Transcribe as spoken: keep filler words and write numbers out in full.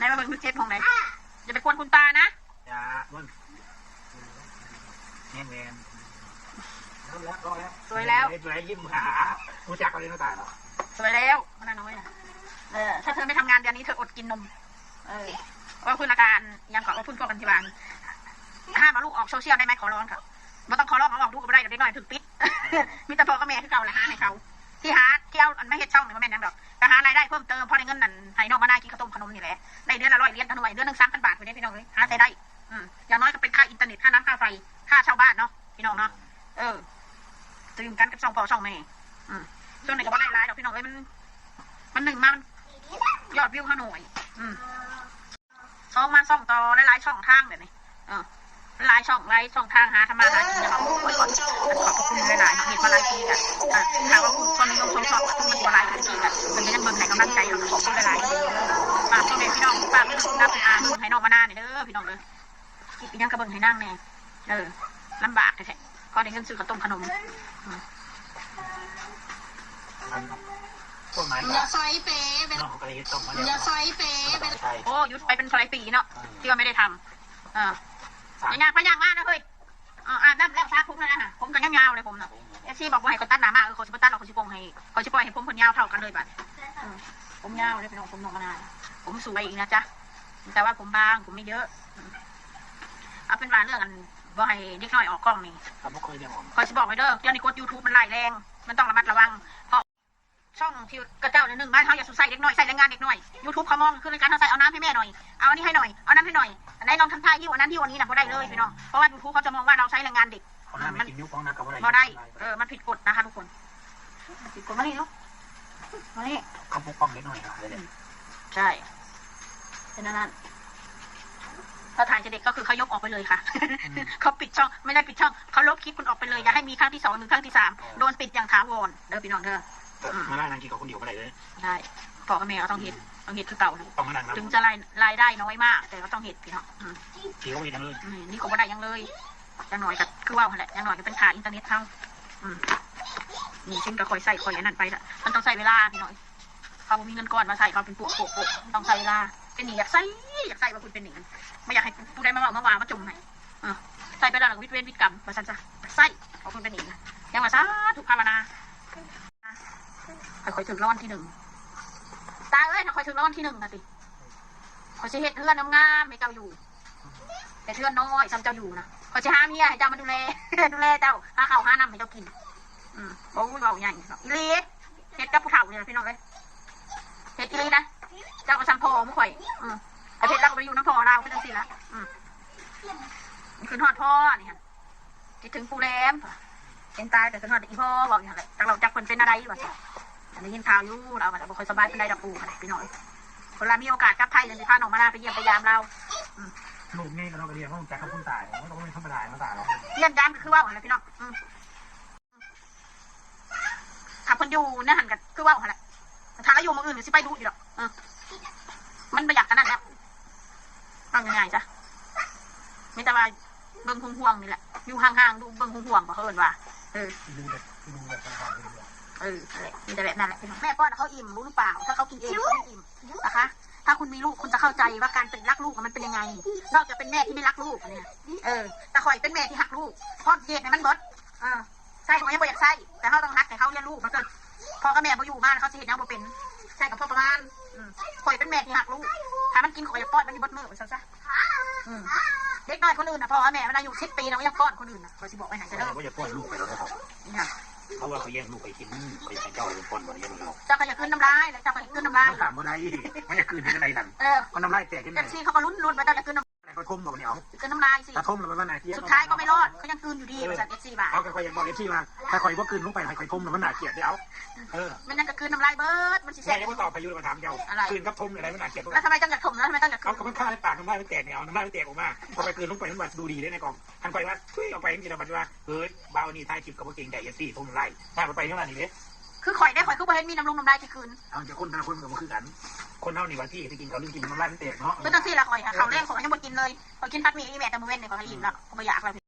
ให้มาเบิ่งดูเจ็บของไหน อย่าไปกวนคุณตานะ อย่าเบิ่ง แม่นแม่น เริ่มแล้ว เริ่มแล้ว สวยแล้ว สวย ยิ้มหา รู้จักเขาเลย น้องตายเหรอ สวยแล้ว มันน้อยอะ เออ ถ้าเธอไม่ทำงานเดือนนี้เธออดกินนม เออ ว่าพื้นอาการยังขอว่าพื้นพวกกันที่บ้าน ห้ามเอาลูกออกโซเชียลได้ไหม ขอร้องค่ะ บ่ต้องขอร้อง เอาออกดูก็บ่ได้ดอก เด็กน้อยถืกปิด มีแต่พ่อกับแม่คือเก่าแหละ หาให้เขา ที่หา ที่เอาอันมาเฮ็ดช่องนี่บ่แม่นหยังดอก ก็หารายได้เพิ่มเติม พอได้เงินนั่นให้น้องมานากินข้าวต้มขนมนี่แหละ ได้เดือนละร้อยเหรียญ ถ้าหน่วย เดือนหนึ่งสามพันบาท พุ้นเด้พี่น้องเอ้ย หาใช้ได้ อืม อย่างน้อยก็เป็นค่าอินเทอร์เน็ต ค่าน้ำค่าไฟ ค่าเช่าบ้านเนาะ พี่น้องเนาะ เออ ตื่มกันกับช่องพ่อช่องแม่ อืม ช่วงนี้ก็บ่ได้หลายดอกพี่น้องเอ้ย มัน มันหนึ่งมา มัน ยอดวิวเฮาหน่อย อืม สองมาช่องต่อหลายๆช่องทางแบบนี้ เออ หลายช่อง หลายช่องทางหาทำมาหากินนะคะ โอ้ย ขอบคุณหลายๆเนาะ เฮ็ดมาหลายปีแล้ว อ่ะ ถ้าว่าคุณคนนิยมชมชอบก็คือมันบ่หลายปีแล้ว มันก็ยังเบิ่งให้กำลังใจเฮา ขอบคุณหลายๆ ฝากพ่อแม่พี่น้อง ฝากเบิ่งนะ อ่า เบิ่งให้น้องมานานี่เด้อ พี่น้องเด้อ คลิปอีหยังก็เบิ่งให้นางแหน่ เออ ลำบากแท้ๆ พอได้เงินซื้อข้าวต้มขนม อืม อัน พวกนั้น อย่าซอยเป๋ไป น้องก็เลยต้องมาเรียก อย่าซอยเป๋ไป ใช่ โอ้ หยุดไปเป็นหลายปีเนาะ อืม ที่ว่าไม่ได้ทำ เออ สาม อย่าย่างไปย่างมานะเฮ้ย เออ อาบน้ำแล้วสระผมแล้วนะ ผมก็ยังยาวเลยผมน่ะ เอฟซีบอกว่าให้เขาตัดหน้ามา เออ เขาสิบ่ตัดหรอก เขาสิปล่อยให้ เขาสิปล่อยให้ผมเพิ่นยาวเท่ากันเลยบัด อืม ผมยาวเลยพี่น้อง ผมน้องมานา ผมสวยอีกนะจ๊ะ แต่ว่าผมบาง ผมไม่เยอะ อืม เอาเป็นว่าเรื่องอันบ่ให้เด็กน้อยออกกล้องนี่ เขาบ่เคยได้ออก ข้อยสิบอกไว้เด้อ เดี๋ยวนี้กฎยูทูบมันร้ายแรง มันต้องระมัดระวัง เพราะช่องที่กระเจ้าเนี่ย หนึ่ง บ้านเฮาอย่าสุใส่เด็กน้อย ใส่แรงงานเด็กน้อย ยูทูบเขามองคือรายการเฮาใส่ เอาน้ำให้แม่หน่อย เอาอันนี้ให้หน่อย เอานั้นให้หน่อย อันไหนลองทำท่าหิ้ว อันนั้นหิ้ว อันนี้น่ะบ่ได้เลยพี่น้อง เพราะว่ายูทูบเขาจะมองว่าเราใช้แรงงานเด็ก เอาน้ำให้กิน นิ้วของหนักก็บ่ได้ บ่ได้ เออ มันผิดกฎนะคะทุกคน ผิดกฎ มานี่ลูก มานี่ เขาปกป้องเด็กน้อยนะ ใช่ เป็นอันนั้น ถ้าถ่ายจะเด็กก็คือเขายกออกไปเลยค่ะ อืม เขาปิดช่อง ไม่ได้ปิดช่อง เขาลบคลิปคุณออกไปเลย อย่าให้มีครั้งที่สองหรือครั้งที่สาม เออ โดนปิดอย่างถาวร เด้อพี่น้องเด้อ อืม มานั่งกินกับคนเดียวบ่ได้เลย ได้ พ่อกับแม่ก็ต้องเฮ็ด ต้องเฮ็ดคือเก่า ต้องมานั่งนับ ถึงจะราย รายได้น้อยมาก แต่ก็ต้องเฮ็ดพี่น้อง อืม เดี๋ยวไม่ได้เลย อืม นี่ก็บ่ได้หยังเลย อย่างน้อยก็คือเว้าหั่นแหละ อย่างน้อยก็เป็นค่าอินเทอร์เน็ตเฮา อืม หนี้สินก็ค่อยใช้ค่อยอันนั้นไปละ มันต้องใช้เวลาพี่น้อง เขาบ่มีเงินก้อนมาใช้ เขาเป็นปุ๊บปุ๊บปุ๊บ ต้องใช้เวลา เป็นหนี้อยากใช้ อยากใช้ว่าคุณเป็นหนี้ ไม่อยากให้ผู้ใดมาเว้ามาว่ามาจมให้ เออ ใช้ไปแล้วหลังวิตเวรวิตกรรม ว่าซั่นซะ ใช้เอาคุณเป็นหนี้นะ ยังว่าสาธุภาวนา ให้ข้อยถืกรางวัลที่หนึ่ง ตาเอ้ย ถ้าข้อยถืกรางวัลที่หนึ่งนะติ ข้อยสิเฮ็ดเฮือนงามๆให้เจ้าอยู่ เฮ็ดเฮือนน้อยส่ำเจ้าอยู่นะ ข้อยสิหาเมียให้เจ้ามาดูแล ดูแลเจ้า หาข้าวหาน้ำให้เจ้ากิน อืม บ่เว้าใหญ่เนาะ อีหลี เฮ็ดกับผู้เฒ่านี่ล่ะพี่น้องเอ้ย เฮ็ดอีหลีนะ เจ้าก็ส่ำพ่อของข้อย อืม ไอ้เพชรลาวก็ไปอยู่นำพ่อลาว คือจั่งซี้ล่ะ อืม ขึ้นฮอดพ่อนี่หั่น คิดถึงปู่แหลม เห็นตายแต่ขึ้นฮอดอีพ่อ เว้าอยู่หั่นแหละ จักเราจักเพิ่นเป็นอะไรว่าซั่น อันนี้ยินข่าวอยู่ ลาวก็บ่ค่อยสบายปานใดดอกปู่หั่นแหละพี่น้อง เวลามีโอกาสกลับไทยจั่งสิพาน้องมานาไปเยี่ยมไปยามลาว อืม ลูกนี่ก็ต้องเรียนว่ามันจักกับคนตาย มันก็บ่แม่นธรรมดา มาตายแล้ว เยี่ยมยามก็คือเว้าหั่นแหละพี่น้อง อืม ถ้าเพิ่นอยู่ในหั่นก็คือเว้าหั่นแหละ ถ้าอยู่มื้ออื่นก็สิไปดูอยู่ดอก เออ มันบ่อยากกันนั่นแหละ เอาง่ายๆซะ มีแต่ว่าเบิ่งห่วงๆนี่แหละ อยู่ห่างๆ ดูเบิ่งห่วงๆ บ่เขาเอิ้นว่า เออ ดูแบบ ดูแบบห่างๆ เออ นั่นแหละ มีแต่แบบนั้นแหละพี่น้อง แม่ป้อนเขาอิ่มรู้หรือเปล่า ถ้าเขากินเองเขาไม่อิ่มนะคะ ถ้าคุณมีลูกคุณจะเข้าใจว่าการเป็นรักลูกมันเป็นยังไง นอกจากเป็นแม่ที่ไม่รักลูกเนี่ย เออ แต่ข่อยเป็นแม่ที่ฮักลูก พร้อมสิเฮ็ดให้มันเบิด เออ ใส่ก็ยังบ่อยากใส่ แต่เฮาต้องฮักให้เขาเลี้ยงลูกมาเกิด พ่อกับแม่บ่อยู่มาเขาสิเฮ็ดหยังบ่เป็น ใส่กับพอประมาณ อืม ข่อยเป็นแม่ที่ฮักลูก ถ้ามันกินข่อยก็ป้อนมันอยู่เบิดมื้อว่าซั่นซะ อืม เด็กน้อยคนอื่นน่ะ พ่อกับแม่มันอายุสิบปีแล้วยังป้อนคนอื่นน่ะ ข่อยสิบอกไว้ให้ซะเด้อ บ่อยากป้อนลูกไปแล้วนะครับ เนี่ย เพราะว่าเขาแย่งลูกไปกิน เขาอยากให้เจ้าเป็นคนบ่ได้แย่งลูก เจ้าก็อยากกลืนน้ำลาย แล้วเจ้าก็อยากกลืนน้ำลาย มันถามบ่ได้ มันอยากกลืนที่ไหนนั่น เออ มันน้ำลายแตกที่ไหน เอฟซีเขาก็ลุ้นๆว่าเจ้าจะกลืนน้ำ เขาท่มเราเนี่ยเอา กลืนน้ำลายสิ ถ้าท่มแล้วมันน่าเกลียด สุดท้ายก็ไม่รอด เขายังกลืนอยู่ดี เออ ว่าซั่น เอฟซี ว่า เอาก็ข่อยอยากบอก เอฟซี ว่า ถ้าข่อยบ่กลืนลงไป ให้ข่อยท่มแล้วมันน่าเกลียดเด้อ เอา เออ มันยังก็กลืนน้ำลายเบิด มันสิแซ่บ แม่ยังบ่ตอบข่อยอยู่เลย มาถามเจ้า อะไร กลืนกับท่มอะไรมันน่าเกลียดกว่ากัน แล้วทำไมเจ้าอยากท่ม แล้วทำไมเจ้าอยากกลืน เอาก็มันคาในปาก น้ำลายมันแตกเนี่ย เอาน้ำลายมันแตกออกมา พอไปกลืนลงไปมันว่าดูดีเด้ในกล่อง คันข่อยว่า ทุย ออกไปมันสิแบบว่า เฮ้ย บ่าวนี่ถ่ายคลิปก็บ่เกรงใจ เอฟซี ท่มน้ำลาย มาไปเท่านั้นนี่เด้ คือข่อยได้ ข่อยคือบ่เห็นมีน้ำลงน้ำลายที่กลืน เอา แต่คนแต่ละคนก็บ่คือกัน คนเฮานี่บางทีสิกินข้าวหรือกินน้ำลายมันแตกเนาะ คือจังซี่ล่ะ ข่อยหาข้าวแลงข่อยยังบ่กินเลย ข่อยกินผัดหมี่อีแม่แต่มื้อเว้นนี่ข่อยก็อิ่มแล้ว ข่อยบ่อยากแล้ว